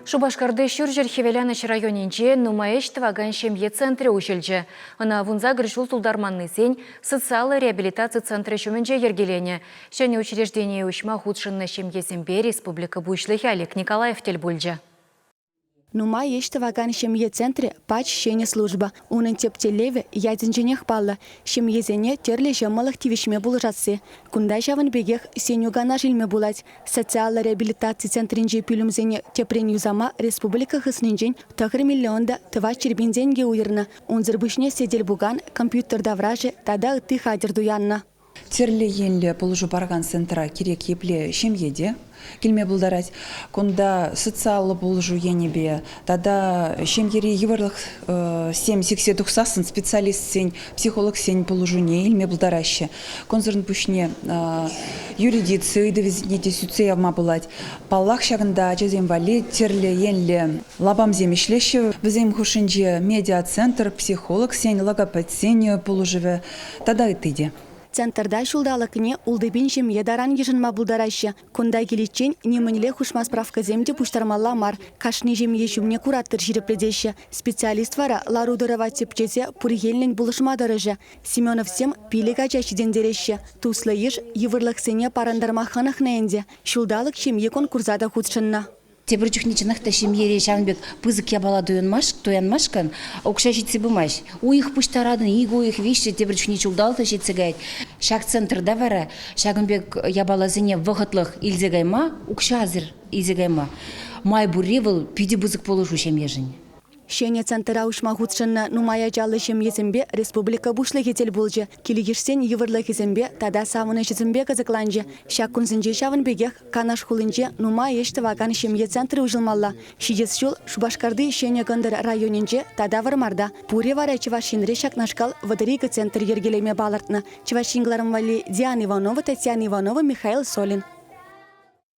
Шупашкарти Ҫурҫӗр Хӗвеланӑҫ районӗнче нумай ӗҫ тӑвакан ҫемье центрӗ уҫӑлчӗ. Ӑна вунсакӑр ҫул тултарманнисен социаллӑ реабилитаци центрӗ ҫумӗнче йӗркеленӗ. Ҫӗнӗ учреждение уҫма хутшӑннӑ ҫемьесемпе республика Пуҫлӑхӗ Олег Николаев тӗл пулчӗ. Нумай ӗҫ тӑвакан ҫемье центрӗ пач ҫӗнӗ служба. Унӑн тӗп тӗллевӗ ятӗнченех паллӑ, ҫемьесене тӗрлӗ ҫӑмӑллӑх тивӗҫме пулӑшасси. Кунта ҫавӑн пекех сӗнӳ-канаш илме пулать. Социаллӑ реабилитаци центрӗнчи пӳлӗмсене тӗпрен юсама республика хыснинчен 9 миллион та 400 пин тенкӗ уйӑрнӑ. Унсӑр пуҫне сӗтел-пукан, компьютер таврашӗ тата ытти хатӗр туяннӑ. Тӗрлӗ енлӗ пулӑшу паракан центра кирек епле ҫемье те килме пултарать. Кунта социаллӑ пулӑшу енӗпе тата ҫемьери йывӑрлӑхсем сиксе тухсассӑн специалистсен, психологсен пулӑшуне илме пултараҫҫӗ. Кунсӑрӑн пуҫне юридици ыйтӑвӗсене те сӳтсе явма пулать. Паллах, ҫакӑнта ачасем валли тӗрлӗ енлӗ лапамсем ӗҫлеҫҫӗ. Вӗсем хушшинче медиацентр, психологсен, логопедсен пулӑшӑвӗ тата ытти те. Центрта ҫулталӑкне 6 000 ҫемье таран йышӑнма пултараҫҫӗ. Кунта киличчен нимӗнле хушма справкӑсем те пуҫтармалла мар. Кашни ҫемье ҫумне куратор ҫирӗплетеҫҫӗ. Специалист вара лару-тӑрӑва тӗпчесе пур енлӗн пулӑшма тӑрӑшӗ. Семеновсем пилӗк ача ҫитӗнтереҫҫӗ. Туслӑ йыш йывӑрлӑхсене парӑнтарма хӑнӑхнӑ ӗнтӗ. Ҫулталӑк ҫемйи конкурса та хутшӑннӑ. Тепӗр чухне чӑнах та ҫемьере ҫавӑн пек пысӑк япала туянмашкӑн укҫа ҫитсе пымасть. Уйӑх пуҫтаратӑн, ик уйӑх, виҫҫӗ, тепӗр чухне ҫулталӑк та ҫитсе каять. Ҫак центрта вара ҫакӑн пек япаласене вӑхӑтлӑх илсе кайма, укҫасӑр илсе кайма май пурри вӑл питӗ пысӑк пулӑшу ҫемьешӗн. Ҫӗнӗ центра уҫма хутшӑннӑ нумай ачаллӑ ҫемьесемпе республика Пуҫлӑхӗ тӗл пулчӗ, кил-йышсен йывӑрлӑхӗсемпе тата савӑнӑҫӗсемпе кӑсӑкланчӗ. Ҫак кунсенче ҫавӑн пекех Канаш хулинче нумай ӗҫ тӑвакан ҫемье центрӗ уҫӑлмалла. Ҫитес ҫул Шупашкарти Ҫӗнӗ Кӑнтӑр районӗнче тата Вӑрмарта. Пурӗ вара Чӑваш Енре ҫакнашкал 32 центр йӗркелеме палӑртнӑ. Чӑваш Ен кӑларӑм валли Диана Иванова, Татьяна Иванова, Михаил Солин.